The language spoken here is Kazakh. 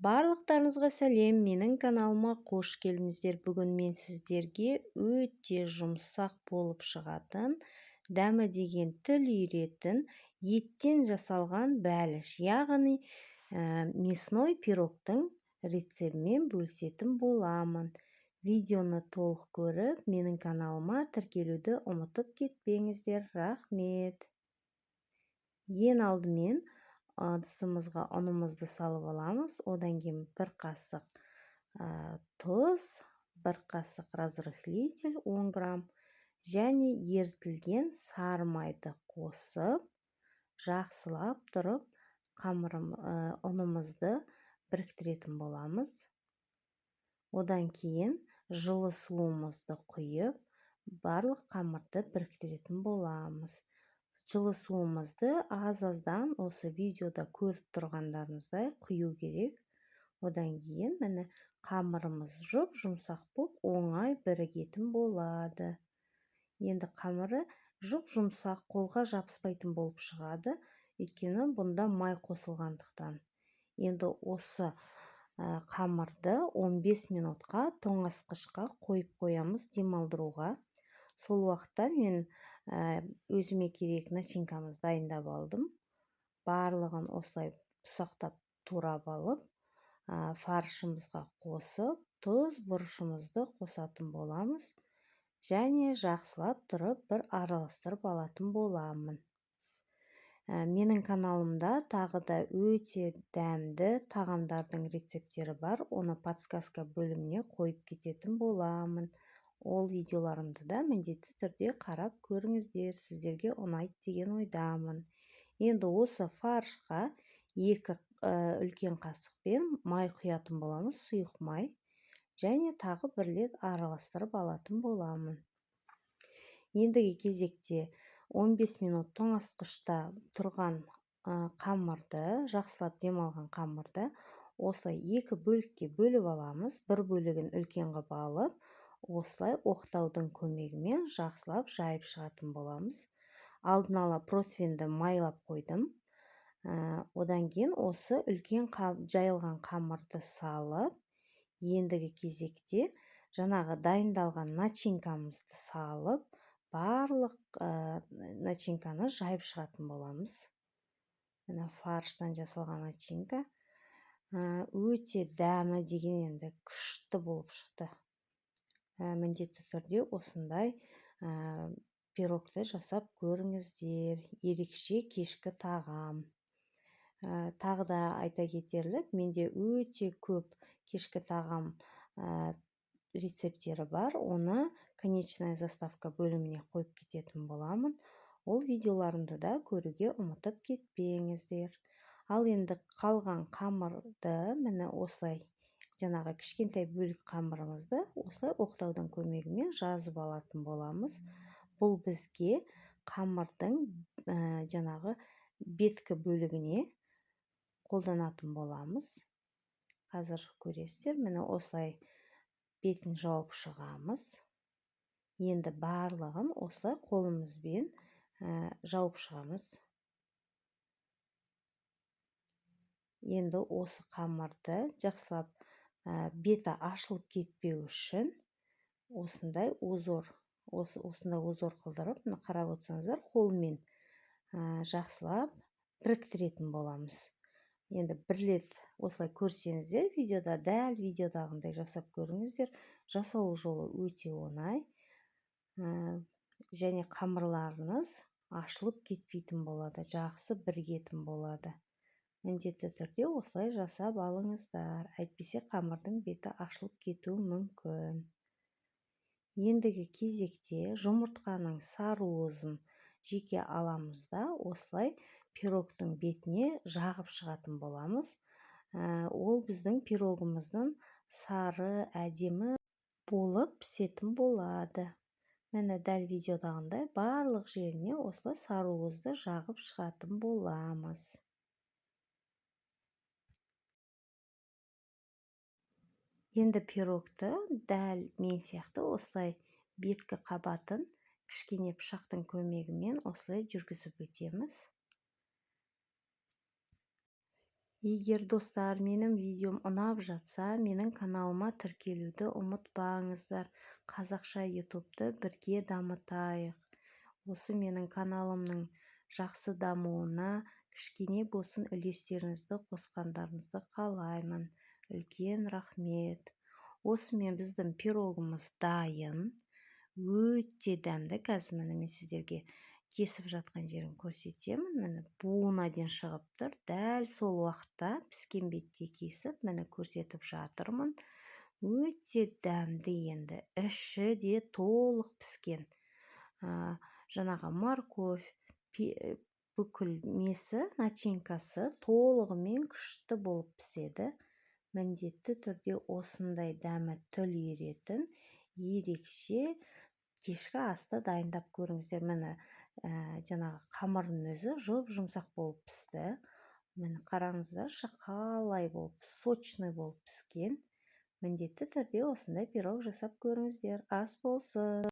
Барлықтарыңызға сәлем, менің каналыма қош келдіңіздер. Бүгін мен сіздерге өте жұмсақ болып шығатын, дәмі деген тіл үйіретін еттен жасалған бәліш, яғни мясной пирогтың рецептімен бөлісетін боламын. Видеоны толық көріп, менің каналыма тіркелуді ұмытып кетпеңіздер. Рахмет. Ең алдымен ыдысымызға ұнымызды салып аламыз. Одан кейін бір қасық тұз, бір қасық разрыхлитель 10 грамм және ерітілген сары майды қосып, жақсылап тұрып ұнымызды біріктіретін боламыз. Одан кейін жылы суымызды құйып, барлық қамырды біріктіретін боламыз. Жылы суымызды аз-аздан осы видеода көріп тұрғандарыңыздай құю керек. Одан кейін міне қамырымыз жұп-жұмсақ болып оңай бірігетін болады. Енді қамыры жұп-жұмсақ, қолға жабыспайтын болып шығады, өйткені бұнда май қосылғандықтан. Енді осы қамырды 15 минутқа тоңазытқышқа қойып қоямыз демалдыруға. Сол уақытта мен өзіме керек начинкамызды дайындап алдым. Барлығын осылай ұсақтап турап алып, фаршымызға қосып, тұз, бұрышымызды қосатын боламыз және жақсылап тұрып бір араластырып алатын боламын. Менің каналымда тағы да өте дәмді тағамдардың рецепттері бар. Оны подсказка бөліміне қойып кететін боламын. Ол видеоларымды да міндетті түрде қарап көріңіздер, сіздерге ұнайды деген ойдамын. Енді осы фаршқа 2 үлкен қасықпен май құятын боламыз, сұйық май, және тағы бір рет араластырып алатын боламын. Ендігі кезекте 15 минут тоңазытқышта тұрған қамырды, жақсылап демалған қамырды осылай екі бөлікке бөліп аламыз. Бір бөлігін үлкен қылып алып, осылай оқтаудың көмегімен жақсылап жайып шығатын боламыз. Алдын ала противенді майлап қойдым. Одан кейін осы үлкен жайылған қамырды салып, ендігі кезекте жаңағы дайындалған начинкамызды салып, барлық начинканы жайып шығатын боламыз. Мына фарштан жасалған начинка өте дәмі деген енді күшті болып шықты. Міндетті түрде осындай пирогты жасап көріңіздер. Ерекше кешкі тағам. Тағы да айта кетерлік, менде өте көп кешкі тағам рецепттері бар. Оны конечная заставка бөліміне қойып кететін боламын. Ол видеоларымды да көруге ұмытып кетпеңіздер. Ал енді қалған қамырды міне осылай жаңағы кішкентай бөлік қамырымызды осылай оқтаудың көмегімен жазып алатын боламыз. Бұл бізге қамырдың жаңағы беткі бөлігіне қолданатын боламыз. Қазір көресіздер, міне осылай бетін жауып шығамыз. Енді барлығын осылай қолымызбен жауып шығамыз. Енді осы қамырды жақсылап беті ашылып кетпеу үшін осындай узор, осындай узор қылдырып, мына қарап отырсаңыздар, қолмен жақсылап біріктіретін боламыз. Енді бір рет осылай көрсеңіздер, видеода дәл видеодағындай жасап көріңіздер. Жасалу жолы өте оңай. Және қамырларыңыз ашылып кетпейтін болады, жақсы бірігетін болады. Міндетті түрде осылай жасап алыңыздар, әйтпесе қамырдың беті ашылып кетуі мүмкін. Ендігі кезекте жұмыртқаның сары уызын жеке аламыз да, осылай пирогтың бетіне жағып шығатын боламыз. Ол біздің пирогымыздың сары әдемі болып пісетін болады. Міне дәл видеодағындай барлық жеріне осылай сары уызды жағып шығатын боламыз. Енді пирогты дәл мен сияқты осылай беткі қабатын кішкене пышақтың көмегімен осылай жүргізіп өтеміз. Егер, достар, менің видеом ұнап жатса, менің каналыма тіркелуді ұмытпаңыздар. Қазақша Ютубты бірге дамытайық. Осы менің каналымның жақсы дамуына кішкене болсын үлестеріңізді қосқандарыңызды қалаймын. Үлкен рахмет! Осымен біздің пирогымыз дайын, өте дәмді. Қазір, міне, мен сіздерге кесіп жатқан жерін көрсетемін. Міне, буына дейін шығып тұр. Дәл сол уақытта піскен бетте кесіп, міне, көрсетіп жатырмын. Өте дәмді. Енді іші де толық піскен. Жаңағы морковь, бүкіл несі, начинкасы толығымен күшті болып піседі. Міндетті түрде осындай дәмі тіл үйіретін ерекше кешкі асты дайындап көріңіздер. Міне, жаңағы қамырдың өзі жұп-жұмсақ болып пісті. Міне, қараңыздаршы, қалай болып, сочный болып піскен. Міндетті түрде осындай пирог жасап көріңіздер. Ас болсын!